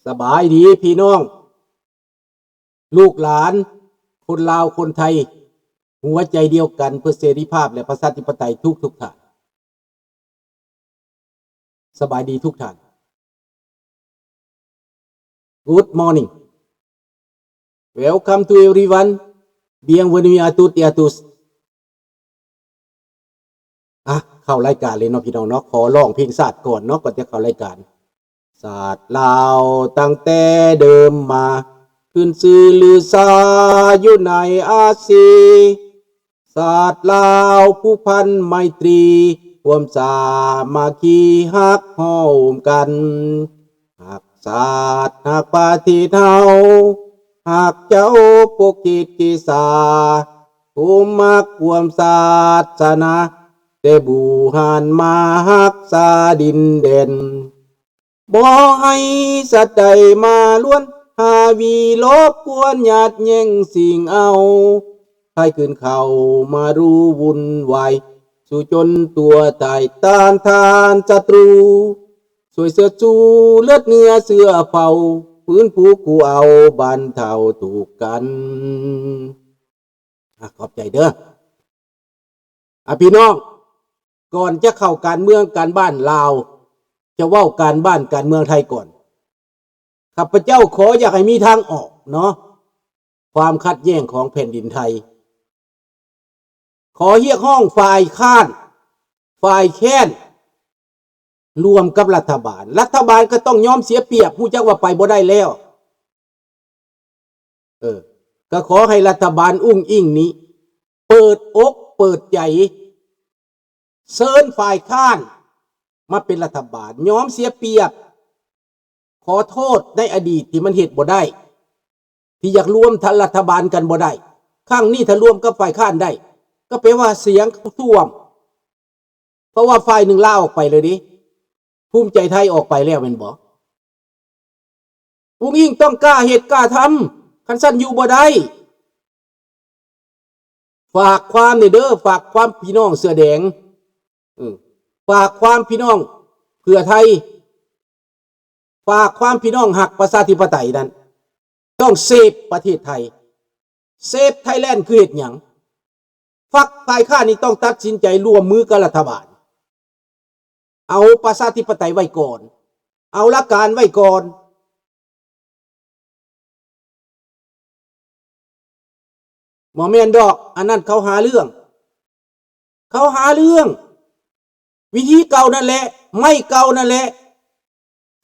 ສະບາຍດີພີ່ນ້ອງ ລູກຫຼານ ຄົນລາວຄົນໄທ ຫົວໃຈດຽວກັນເພື່ອເສລີພາບ ແລະ ປະຊາທິປະໄຕທຸກໆທ່ານ. ສະບາຍດີທຸກທ່ານ. Good morning. Welcome to everyone. Bienvenue à toutes et à tous. ອ່ະ ເຂົ້າລາຍການເລີຍເນາະພີ່ນ້ອງເນາະ. ຂໍຮ້ອງເພງຊາດກ່ອນເນາະ ກ່ອນຈະເຂົ້າລາຍການ. ຊາດລາວຕັ້ງແຕ່ເດີມມາ ຂຶ້ນຊື່ລືຊາຢູ່ໃນອາຊີ. ຊາດລາວຜູກພັນໄມຕີ ຄວາມສາມັກຄີຮັກໂຮມກັນ. ຮັກຊາດຮັກປະເທດເຮົາ ຮັກເຈົ້າປົກເກດເກສາ ຜູ້ມັກຮ່ວມສາສະໜາ ແຕ່ບູຮານມາຮັກສາດິນແດນ. ບໍ່ໃຫ້ສັດໃດມາລວນ ຫາວີລົບກວນຍາດແຍ່ງຊິງເອົາ. ໃຜຂຶ້ນເຂົ້າມາຮູ້ວຸ່ນວາຍ ສູ້ຈົນຕົວຕາຍ ຕ້ານທານສັດຕູ. ຊ່ວຍເຊີດຊູເລືອດເນື້ອເຊື້ອເຜົ່າ ຟື້ນຟູກູ້ເອົາບັນເທົາທຸກກັນ. ອ່ະ ຂອບໃຈເດີ. ອ່ະ ພີ່ນ້ອງ ກ່ອນຈະເຂົ້າການເມືອງການບ້ານລາວ ຈະເວົ້າການບ້ານການເມືອງໄທກ່ອນ. ຂ້າພະເຈົ້າຂໍຢາກໃຫ້ມີທາງອອກເນາະ ຄວາມຂັດແຍ່ງຂອງແຜ່ນດິນໄທ. ຂໍຮຽກຮ້ອງຝ່າຍຄ້ານ ຝ່າຍແຄ້ນ ຮ່ວມກັບລັດຖະບານ. ລັດຖະບານກໍຕ້ອງຍອມເສຍປຽບ, ຮູ້ຈັກວ່າໄປບໍ່ໄດ້ແລ້ວ. ເອີ ກໍຂໍໃຫ້ລັດຖະບານອຸ້ງອິ້ງນີ້ເປີດອົກເປີດໃຈ ເຊີນຝ່າຍຄ້ານມາເປັນລັດຖະບານ, ຍອມເສຍປຽບ, ຂໍໂທດໃນອະດີດທີ່ມັນເຮັດບໍ່ໄດ້, ທີ່ຢາກລວມທັນລັດຖະບານກັນບໍ່ໄດ້. ຄັ້ງນີ້ຖ້າລວມກັບຝ່າຍຄ້ານໄດ້ ກໍແປວ່າສຽງຖ້ວມ, ເພາະວ່າຝ່າຍໜຶ່ງລາອອກໄປແລ້ວເດ້, ພູມໃຈໄທອອກໄປແລ້ວແມ່ນບໍ່? ອຸ້ງອິ້ງຕ້ອງກ້າເຮັດກ້າທຳ, ຄັນຊັ້ນຢູ່ບໍ່ໄດ້. ຝາກຄວາມນີ້ເດີ, ຝາກຄວາມພີ່ນ້ອງເສື້ອແດງ, ເອີ ຝາກຄວາມພີ່ນ້ອງເພື່ອໄທ, ຝາກຄວາມພີ່ນ້ອງຮັກປະຊາທິປະໄຕນັ້ນ, ຕ້ອງເຊບປະເທດໄທ, ເຊບໄທແລນ. ຄືເຮັດຫຍັງ? ຝັກຝ່າຍຄ້ານນີ້ຕ້ອງຕັດສິນໃຈຮ່ວມມືກັບລັດຖະບານ. ເອົາປະຊາທິປະໄຕໄວ້ກ່ອນ, ເອົາຫຼັກການໄວ້ກ່ອນ. ບໍ່ແມ່ນດອກ, ອັນນັ້ນເຂົາຫາເລື່ອງ, ເຂົາຫາເລື່ອງ. ວິທີເກົ່ານັ້ນແຫຼະ, ໄມ້ເກົ່ານັ້ນແຫຼະ,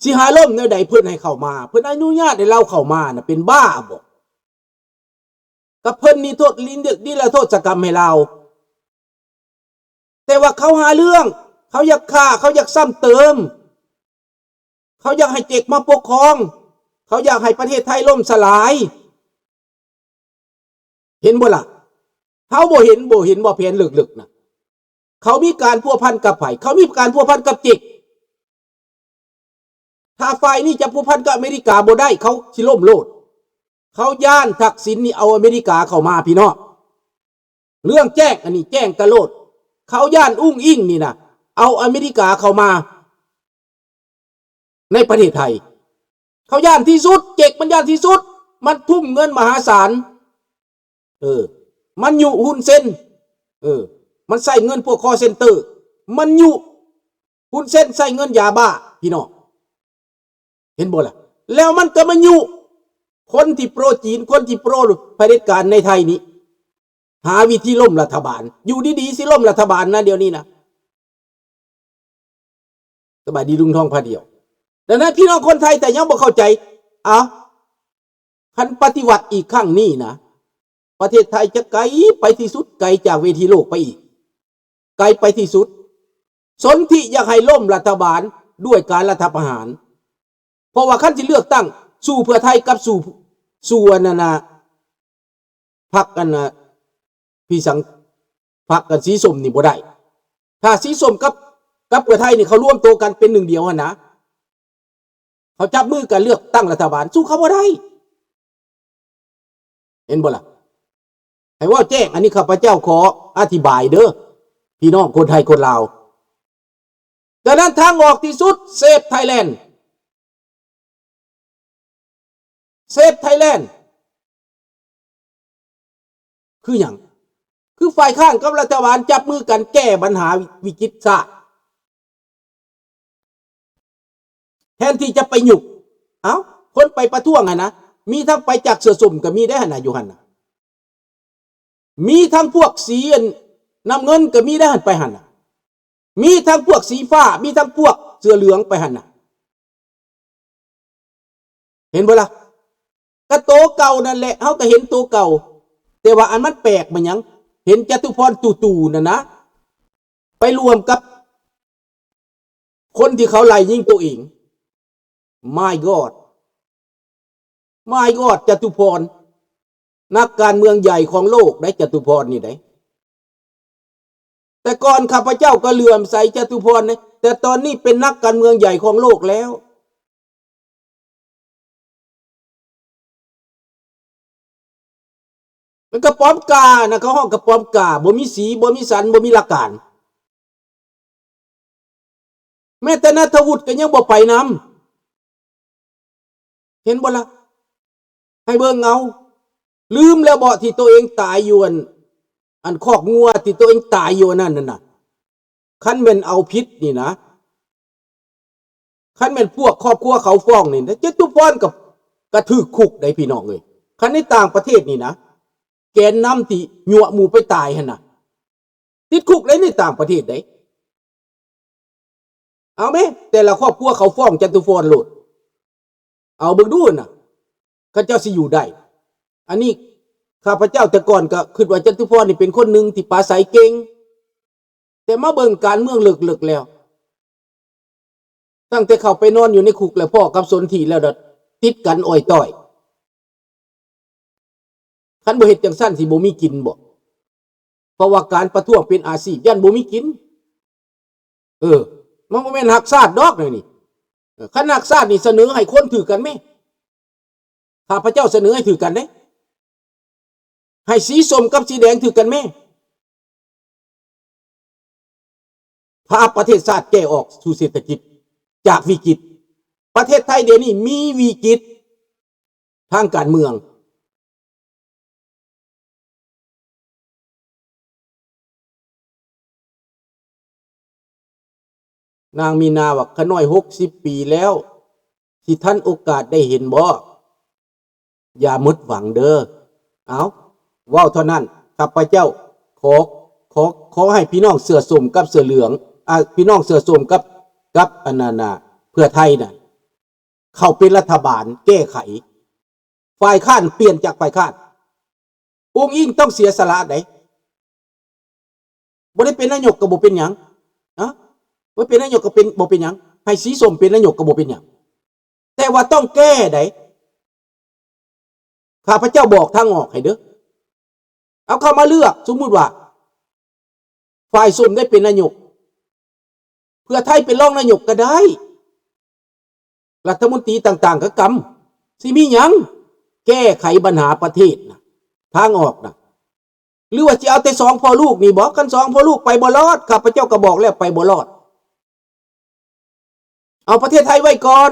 ຊິຫາລົມແນວໃດເພິ່ນໃຫ້ເຂົ້າມາ? ເພິ່ນອະນຸຍາດໃຫ້ລາວເຂົ້າມານະ, ເປັນບ້າບໍ? ກັບເພິ່ນນິໂທດ ນິ ນິລະໂທດສະກຳໃຫ້ລາວ. ແຕ່ວ່າເຂົາຫາເລື່ອງ, ເຂົາຢາກຂ້າ, ເຂົາຢາກຊ້ຳເຕີມ, ເຂົາຢາກໃຫ້ເຈັກມາປົກຄອງ, ເຂົາຢາກໃຫ້ປະເທດໄທລົ້ມສະຫຼາຍ. ເຫັນບໍ່ລະ? ເຮົາບໍ່ເຫັນ, ບໍ່ເຫັນວ່າແຜນເລິກໆນະ? ເຂົາມີການພົວພັນກັບໃຜ? ເຂົາມີການພົວພັນກັບເຈັກ. ຖ້າຝ່າຍນີ້ຈະພົວພັນກັບອາເມລິກາບໍ່ໄດ້, ເຂົາຊິລົ້ມໂລດ. ເຂົາຢ້ານທັກສິນນີ້ເອົາອາເມລິກາເຂົ້າມາ, ພີ່ນ້ອງ. ເລື່ອງແຈ້ງ, ອັນນີ້ແຈ້ງກັນໂລດ. ເຂົາຢ້ານອຸ້ງອິ້ງນີ້ນະ ເອົາອາເມລິກາເຂົ້າມາໃນປະເທດໄທ. ເຂົາຢ້ານທີ່ສຸດ, ເຈັກມັນຢ້ານທີ່ສຸດ. ມັນທຸ່ມເງິນມະຫາສານ. ເອີ ມັນຍຸຮຸນເຊັນ, ເອີ ມັນໃຊ້ເງິນພວກຄໍເຊັນເຕີ, ມັນຍຸຮຸນເຊັນໃຊ້ເງິນຢາບ້າ, ພີ່ນ້ອງ. ເຫັນບໍ່ລະ? ແລ້ວມັນກໍມາຍຸຄົນທີ່ໂປຣຈີນ, ຄົນທີ່ໂປຣຜະເດັດການໃນໄທນີ້, ຫາວິທີລົ້ມລັດຖະບານ. ຢູ່ດີໆຊິລົ້ມລັດຖະບານນະ, ດຽວນີ້ນະ. ສະບາຍດີລຸງທອງພາດຽວ. ດັ່ງນັ້ນ ພີ່ນ້ອງຄົນໄທ ຖ້າຍັງບໍ່ເຂົ້າໃຈ, ເອົາ, ຄັນປະຕິວັດອີກຄັ້ງນີ້ນະ, ປະເທດໄທຈະໄກໄປທີ່ສຸດ, ໄກຈາກເວທີໂລກໄປອີກ, ໄກໄປທີ່ສຸດ. ສົນທິຢາກໃຫ້ລົ້ມລັດຖະບານດ້ວຍການລັດຖະປະຫານ. ເພາະວ່າຄັນຊິເລືອກຕັ້ງສູ້ເພື່ອໄທກັບສູ້, ສູ້ອັນນັ້ນນະ, ພັກອັນນະ, ພີ່ສັງ, ພັກອັນສີສົ້ມນີ້ບໍ່ໄດ້. ຖ້າສີສົ້ມກັບ, ກັບເພື່ອໄທນີ້ ເຂົາລວມໂຕກັນເປັນໜຶ່ງດຽວຫັ້ນນະ, ເຂົາຈັບມືກັນເລືອກຕັ້ງລັດຖະບານ, ສູ້ເຂົາບໍ່ໄດ້. ເຫັນບໍ່ລະ? ໃຫ້ເວົ້າແຈ້ງ, ອັນນີ້ຂ້າພະເຈົ້າຂໍອະທິບາຍເດີ ພີ່ນ້ອງຄົນໄທຄົນລາວ. ສະນັ້ນ ທາງອອກທີ່ສຸດ Save Thailand. Save Thailand ຄືຫຍັງ? ຄືຝ່າຍຄ້ານກັບລັດຖະບານຈັບມືກັນແກ້ບັນຫາວິກິດຊາດ ແທນທີ່ຈະໄປຍຸບ. ເອົ້າ ຄົນໄປປະທ້ວງຫັ້ນນະ ມີທັງໄປຈາກເສື້ອສົ້ມກໍມີໄດ໋ຫັ້ນນະ ຢູ່ຫັ້ນນະ. ມີທັງພວກສີອັນນ້ຳເງິນກໍມີໄດ໋ຫັ້ນ ໄປຫັ້ນນະ. ມີທັງພວກສີຟ້າ ມີທັງພວກເສື້ອເຫຼືອງໄປຫັ້ນນະ. ເຫັນບໍ່ລະ? ກະໂຕເກົ່ານັ້ນແຫຼະ ເຮົາກະເຫັນໂຕເກົ່າ. ແຕ່ວ່າອັນມັນແປກມາຫຍັງ? ເຫັນຈະຕຸພອນຕູ້ໆນັ້ນນະ ໄປລວມກັບຄົນທີ່ເຂົາໄລ່ຍິງໂຕເອງ. My God My God ຈະຕຸພອນ ນັກການເມືອງໃຫຍ່ຂອງໂລກໄດ໋ ຈະຕຸພອນນີ້ໄດ໋. ແຕ່ກ່ອນຂ້າພະເຈົ້າກໍເຫຼື້ອມໃສຈະຕຸພອນເດ ແຕ່ຕອນນີ້ເປັນນັກການເມືອງໃຫຍ່ຂອງໂລກແລ້ວ. ມັນກະປອມການະ ເຂົາຮ້ອງກະປອມກາ ບໍ່ມີສີ ບໍ່ມີສັນ ບໍ່ມີຫຼັກການ. ແມ້ແຕ່ນັດທະວຸດກໍຍັງບໍ່ໄປນຳ ເຫັນບໍ່ລະ? ໃຫ້ເບິ່ງເອົາ. ລືມແລ້ວເບາະ ທີ່ໂຕເອງຕາຍຢູ່ ອັນ ອັນຄອກງົວ ທີ່ໂຕເອງຕາຍຢູ່ອັນນັ້ນນະ? ຄັນແມ່ນເອົາຜິດນີ້ນະ ຄັນແມ່ນພວກຄອບຄົວເຂົາຟ້ອງນີ້ນະ ຈະຕຸພອນກໍ ກໍຖືກຄຸກໄດ໋ ພີ່ນ້ອງເອີຍ. ຄັນໃນຕ່າງປະເທດນີ້ນະ ແກນນຳທີ່ຍົວະໝູ່ໄປຕາຍຫັ້ນນະ ຕິດຄຸກໄດ໋ ໃນຕ່າງປະເທດໄດ໋. ເອົາແມ້ ແຕ່ລະຄອບຄົວເຂົາຟ້ອງຈະຕຸພອນໂລດ ເອົາເບິ່ງດູນະ ເຂົາເຈົ້າຊິຢູ່ໄດ້. ອັນນີ້ຂ້າພະເຈົ້າແຕ່ກ່ອນກໍຄິດວ່າຈະຕຸພອນນີ້ເປັນຄົນໜຶ່ງທີ່ປາໄສເກັ່ງ ແຕ່ມາເບິ່ງການເມືອງເລິກໆແລ້ວ ຕັ້ງແຕ່ເຂົ້າໄປນອນຢູ່ໃນຄຸກແລ້ວ ພໍ້ກັບສົນທິແລ້ວ ຕິດກັນອ້ອຍຕ້ອຍ. ຄັນບໍ່ເຮັດຈັ່ງຊັ້ນຊິບໍ່ມີກິນບໍ? ເພາະວ່າການປະທ້ວງເປັນອາຊີບ ຢ້ານບໍ່ມີກິນ. ເອີ ມັນບໍ່ແມ່ນຮັກຊາດດອກແນວນີ້. ເອີ ຄັນຮັກຊາດນີ້ສະເໜີໃຫ້ຄົນຖືກກັນແມ້. ຂ້າພະເຈົ້າສະເໜີໃຫ້ຖືກກັນເດ້. ໃຫ້ສີສົ້ມກັບສີແດງຖືກກັນແມ້. ພາປະເທດຊາດແກ້ອອກສູ່ເສດຖະກິດຈາກວິກິດ. ປະເທດໄທດຽວນີ້ມີວິກິດທາງການເມືອງ. ນາງມີນາວ່າ ຂ້ານ້ອຍຫົກສິບປີແລ້ວ ຊິທັນໂອກາດໄດ້ເຫັນບໍ່? ຢ່າໝົດຫວັງເດີ. ເອົາ ເວົ້າເທົ່ານັ້ນ ຂ້າພະເຈົ້າຂໍ ຂໍ ຂໍໃຫ້ພີ່ນ້ອງເສື້ອສົ້ມກັບເສື້ອເຫຼືອງ ອາ ພີ່ນ້ອງເສື້ອສົ້ມກັບ ກັບອັນນັ້ນນະ ເພື່ອໄທນະ ເຂົ້າເປັນລັດຖະບານແກ້ໄຂ ຝ່າຍຄ້ານປ່ຽນຈາກຝ່າຍຄ້ານ. ອຸ້ງອິງຕ້ອງເສຍສະຫຼະໃດ໋. ບໍ່ໄດ້ເປັນນາຍົກກໍບໍ່ເປັນຫຍັງ ນະ ບໍ່ເປັນນາຍົກກໍເປັນ ບໍ່ເປັນຫຍັງ ໃຫ້ສີສົ້ມເປັນນາຍົກກໍບໍ່ເປັນຫຍັງ ແຕ່ວ່າຕ້ອງແກ້ໃດ໋. ຂ້າພະເຈົ້າບອກທາງອອກໃຫ້ເດີ. ເອົາເຂົ້າມາເລືອກ ສົມມຸດວ່າ ຝ່າຍສົ້ມໄດ້ເປັນນາຍົກ ເພື່ອໄທເປັນຮອງນາຍົກກໍໄດ້ ລັດຖະມົນຕີຕ່າງໆກໍກຳ ຊິມີຫຍັງ? ແກ້ໄຂບັນຫາປະເທດນະ ທາງອອກນະ ຫຼືວ່າຊິເອົາແຕ່ສອງພໍ່ລູກນີ້ບໍ? ຄັນສອງພໍ່ລູກໄປບໍ່ລອດ ຂ້າພະເຈົ້າກໍບອກແລ້ວ ໄປບໍ່ລອດ. ເອົາປະເທດໄທໄວ້ກ່ອນ.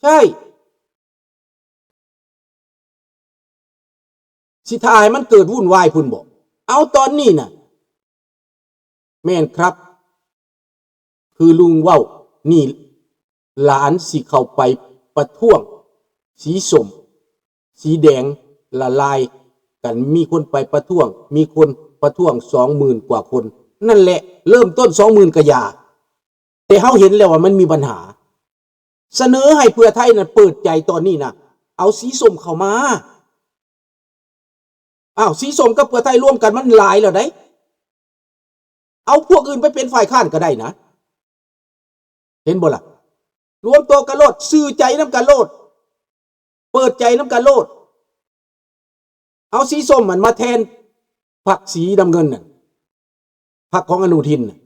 ໃຊ່. ຊິຖ້າໃຫ້ມັນເກີດວຸ່ນວາຍພຸ້ນບໍ? ເອົາຕອນນີ້ນະ. ແມ່ນຄັບ. ຄືລຸງເວົ້ານີ້ ຫຼານຊິເຂົ້າໄປປະທ້ວງ ສີສົ້ມ ສີແດງລະລາຍກັນ ມີຄົນໄປປະທ້ວງ ມີຄົນປະທ້ວງສອງໝື່ນກວ່າຄົນ ນັ້ນແຫຼະ ເລີ່ມຕົ້ນສອງໝື່ນກະຢ່າ ແຕ່ເຮົາເຫັນແລ້ວວ່າມັນມີບັນຫາ ສະເໜີໃຫ້ເພື່ອໄທນັ້ນເປີດໃຈຕອນນີ້ນະ ເອົາສີສົ້ມເຂົ້າມາ. ອ້າວ ສີສົ້ມກັບເພື່ອໄທລວມກັນມັນຫຼາຍແລ້ວໃດ໋ ເອົາພວກອື່ນໄປເປັນຝ່າຍຄ້ານກໍໄດ້ນະ ເຫັນບໍ່ລະ? ລວມໂຕກັນໂລດ ຊື່ໃຈນຳກັນໂລດ ເປີດໃຈນຳກັນໂລດ. ເອົາສີສົ້ມຫັ້ນມາແທນພັກສີນ້ຳເງິນນັ້ນ ພັກຂອງອະນຸທິນນະ.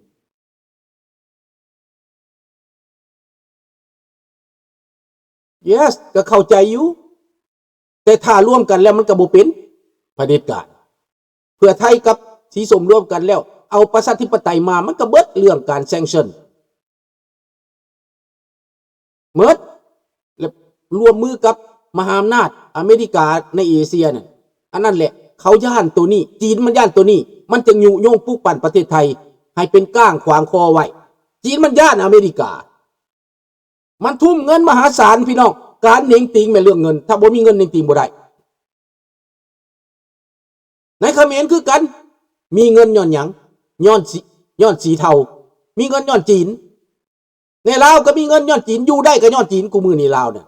Yes ກໍເຂົ້າໃຈຢູ່ ແຕ່ຖ້າລວມກັນແລ້ວມັນກໍບໍ່ເປັນຜະເດັດການ. ເພື່ອໄທກັບສີສົ້ມລວມກັນແລ້ວ ເອົາປະຊາທິປະໄຕມາ ມັນກໍເບິດເລື່ອງການ sanction ໝົດ ແລະ ລວມມືກັບ ມະຫາອຳນາດອາເມລິກາໃນເອເຊຍນັ້ນ ອັນນັ້ນແຫຼະ ເຂົາຢ້ານໂຕນີ້ ຈີນມັນຢ້ານໂຕນີ້ ມັນຈຶ່ງຍຸຍົງປຸກປັ່ນປະເທດໄທໃຫ້ເປັນກ້າງຂວາງຄໍໄວ້. ຈີນມັນຢ້ານອາເມລິກາ ມັນທຸ່ມເງິນມະຫາສານ ພີ່ນ້ອງ. ການເໜັງຕີງແມ່ນເລື່ອງເງິນ ຖ້າບໍ່ມີເງິນເໜັງຕີງບໍ່ໄດ້. ໃນຂະເໝນຄືກັນ ມີເງິນຍ້ອນຫຍັງ? ຍ້ອນສີ ຍ້ອນສີເທົາ ມີເງິນຍ້ອນຈີນ. ໃນລາວກໍມີເງິນຍ້ອນຈີນ ຢູ່ໄດ້ກໍຍ້ອນຈີນ ຄູ່ມື້ນີ້ລາວນັ້ນ.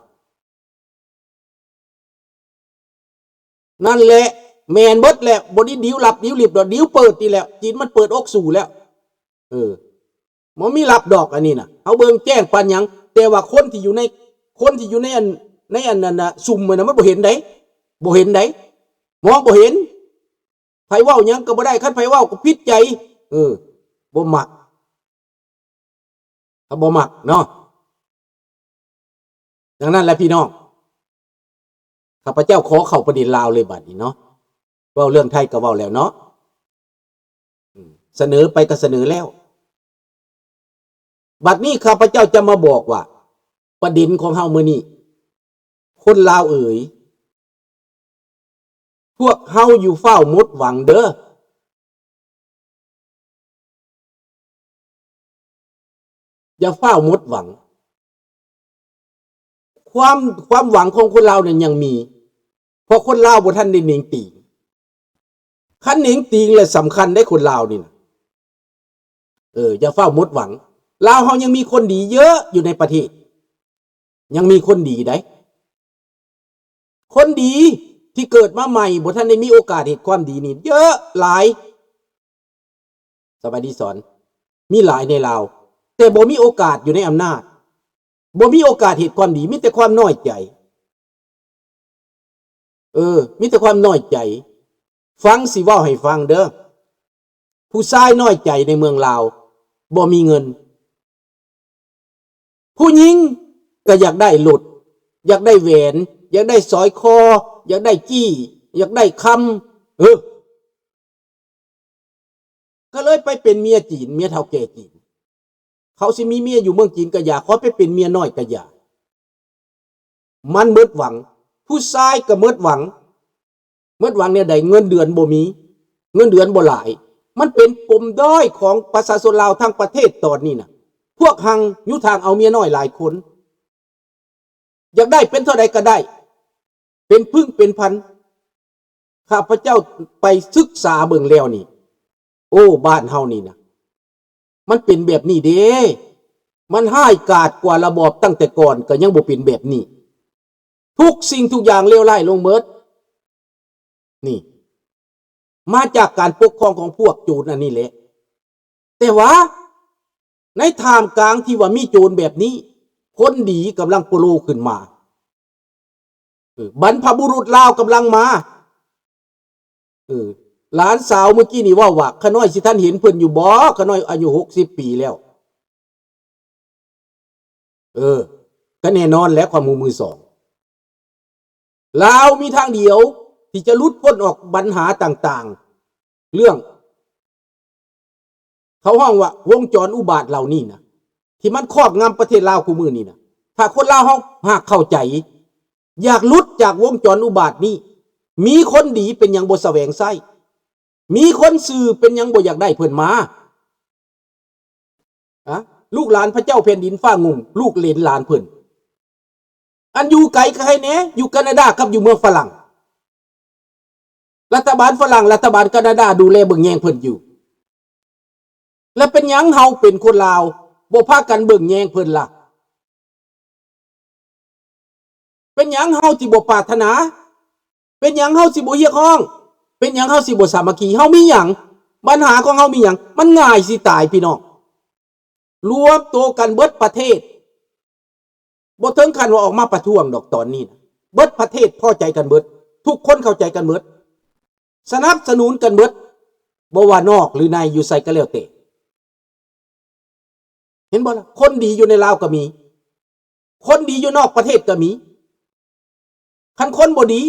ນັ້ນແຫຼະ ແມ່ນເບິດແຫຼະ ບໍ່ໄດ້ດີວລັບດີວລິບດອກ ດີວເປີດນີ້ແຫຼະ ຈີນມັນເປີດອົກສູ້ແລ້ວ. ເອີ ບໍ່ມີລັບດອກອັນນີ້ນະ ເຮົາເບິ່ງແຈ້ງປານຫຍັງ. ແຕ່ວ່າຄົນທີ່ຢູ່ໃນ ຄົນທີ່ຢູ່ໃນອັນ ໃນອັນນັ້ນນະ ຊຸມມັນນະ ມັນບໍ່ເຫັນໃດ ບໍ່ເຫັນໃດ ມອງບໍ່ເຫັນ. ໃຜເວົ້າຫຍັງກໍບໍ່ໄດ້ ຄັນໃຜເວົ້າກໍຜິດໃຈ. ເອີ ບໍ່ມັກ ເຂົາບໍ່ມັກເນາະ. ດັ່ງນັ້ນແຫຼະພີ່ນ້ອງ ຂ້າພະເຈົ້າຂໍເຂົ້າປະເດັນລາວເລີຍບາດນີ້ເນາະ. ເວົ້າເລື່ອງໄທກໍເວົ້າແລ້ວເນາະ ອືມ ສະເໜີໄປກໍສະເໜີແລ້ວ. ບັດນີ້ຂ້າພະເຈົ້າຈະມາບອກວ່າ ປະເດັນຂອງເຮົາມື້ນີ້ ຄົນລາວເອີຍ ພວກເຮົາຢ່າຟ້າວໝົດຫວັງເດີ້ ຢ່າຟ້າວໝົດຫວັງ. ຄວາມ ຄວາມຫວັງຂອງຄົນລາວນັ້ນຍັງມີ ເພາະຄົນລາວບໍ່ທັນໄດ້ເໜັງຕີງ. ຄັນເໜັງຕີງແລ້ວສຳຄັນເດ້ ຄົນລາວນີ້ນະ. ເອີ ຢ່າຟ້າວໝົດຫວັງ. ລາວເຮົາຍັງມີຄົນດີເຍອະຢູ່ໃນປະເທດ ຍັງມີຄົນດີໃດ໋. ຄົນດີທີ່ເກີດມາໃໝ່ ບໍ່ທັນໄດ້ມີໂອກາດເຮັດຄວາມດີນີ້ເຍອະຫຼາຍ. ສະບາຍດີສອນ ມີຫຼາຍໃນລາວ ແຕ່ບໍ່ມີໂອກາດຢູ່ໃນອຳນາດ ບໍ່ມີໂອກາດເຮັດຄວາມດີ ມີແຕ່ຄວາມນ້ອຍໃຈ. ເອີ ມີແຕ່ຄວາມນ້ອຍໃຈ. ຟັງຊິເວົ້າໃຫ້ຟັງເດີ້ ຜູ້ຊາຍນ້ອຍໃຈໃນເມືອງລາວ ບໍ່ມີເງິນ. ຜູ້ຍິງກໍຢາກໄດ້ລົດ ຢາກໄດ້ແຫວນ ຢາກໄດ້ສອຍຄໍ ຢາກໄດ້ຈີ້ ຢາກໄດ້ຄຳ ເອີ ກໍເລີຍໄປເປັນເມຍຈີນ ເມຍເຖົ້າແກ່ຈີນ. ເຂົາຊິມີເມຍຢູ່ເມືອງຈີນກໍຢ່າ ຂໍໄປເປັນເມຍນ້ອຍກໍຢ່າ. ມັນໝົດຫວັງ ຜູ້ຊາຍກໍໝົດຫວັງ. ໝົດຫວັງແນວໃດ? ເງິນເດືອນບໍ່ມີ ເງິນເດືອນບໍ່ຫຼາຍ. ມັນເປັນປົມດ້ອຍຂອງປະຊາຊົນລາວທັງປະເທດຕອນນີ້ນະ. ພວກຮັ່ງຢູ່ທາງເອົາເມຍນ້ອຍຫຼາຍຄົນ ຢາກໄດ້ເປັນເທົ່າໃດກໍໄດ້ ເປັນປຶ້ງເປັນພັນ. ຂ້າພະເຈົ້າໄປສຶກສາເບິ່ງແລ້ວນີ້ ໂອ້ ບ້ານເຮົານີ້ນະ ມັນເປັນແບບນີ້ເດ້. ມັນຮ້າຍກາດກວ່າລະບອບຕັ້ງແຕ່ກ່ອນ ກໍຍັງບໍ່ເປັນແບບນີ້. ທຸກສິ່ງທຸກຢ່າງເລວຮ້າຍລົງໝົດ. ນີ້ ມາຈາກການປົກຄອງຂອງພວກໂຈນອັນນີ້ແຫຼະ. ແຕ່ວ່າໃນທ່າມກາງທີ່ວ່າມີໂຈນແບບນີ້ ຄົນດີກຳລັງໂປໂລຂຶ້ນມາ. ເອີ ບັນພະບຸລຸດລາວກຳລັງມາ. ເອີ ຫຼານສາວມື້ກີ້ນີ້ເວົ້າວ່າ ຂ້ານ້ອຍຊິທັນເຫັນເພິ່ນຢູ່ບໍ່? ຂ້ານ້ອຍອາຍຸຫົກສິບປີແລ້ວ. ເອີ ກໍແນ່ນອນແຫຼະ ຄວາມຮູ້ມືສອງ. ລາວມີທາງດຽວທີ່ຈະຫຼຸດພົ້ນອອກບັນຫາຕ່າງໆ ເລື່ອງ ເຂົາຮ້ອງວ່າວົງຈອນອຸບາດເຫຼົ່ານີ້ນະ ທີ່ມັນຄອບງຳປະເທດລາວຄູ່ມື້ນີ້ນະ. ຖ້າຄົນລາວເຮົາຫາກເຂົ້າໃຈ ຢາກຫຼຸດຈາກວົງຈອນອຸບາດນີ້ ມີຄົນດີເປັນຫຍັງບໍ່ສະແຫວງໃຊ້? ມີຄົນຊື່ເປັນຫຍັງບໍ່ຢາກໄດ້ເພິ່ນມາ? ອະ ລູກຫຼານພະເຈົ້າແຜ່ນດິນຟ້າງຸ່ມ ລູກເຫຼນຫຼານເພິ່ນ ອັນຢູ່ໄກກໍໃຫ້ແດ່ ຢູ່ການາດາກັບຢູ່ເມືອງຝຣັ່ງ. ລັດຖະບານຝຣັ່ງ ລັດຖະບານການາດາດູແລເບິ່ງແຍງເພິ່ນຢູ່. ແລ້ວເປັນຫຍັງເຮົາເປັນຄົນລາວບໍ່ພາກັນເບິ່ງແຍງເພິ່ນລະ? ເປັນຫຍັງເຮົາຊິບໍ່ປາດຖະໜາ? ເປັນຫຍັງເຮົາຊິບໍ່ຮຽກຮ້ອງ? ເປັນຫຍັງເຮົາຊິບໍ່ສາມັກຄີ? ເຮົາມີຫຍັງ? ບັນຫາຂອງເຮົາມີຫຍັງ? ມັນງ່າຍຊິຕາຍ ພີ່ນ້ອງ. ລວມໂຕກັນເບິດປະເທດ ບໍ່ເຖິງຂັ້ນວ່າອອກມາປະທ້ວງດອກຕອນນີ້ນະ. ເບິດປະເທດພໍໃຈກັນເບິດ, ທຸກຄົນເຂົ້າໃຈກັນເບິດ, ສະໜັບສະໜູນກັນເບິດ, ບໍ່ວ່ານອກຫຼືໃນ ຢູ່ໃສກໍແລ້ວແຕ່. ເຫັນບໍ່ລະ? ຄົນດີຢູ່ໃນລາວກໍມີ, ຄົນດີຢູ່ນອກປະເທດກໍມີ. ຄັນຄົນບໍ່ດີ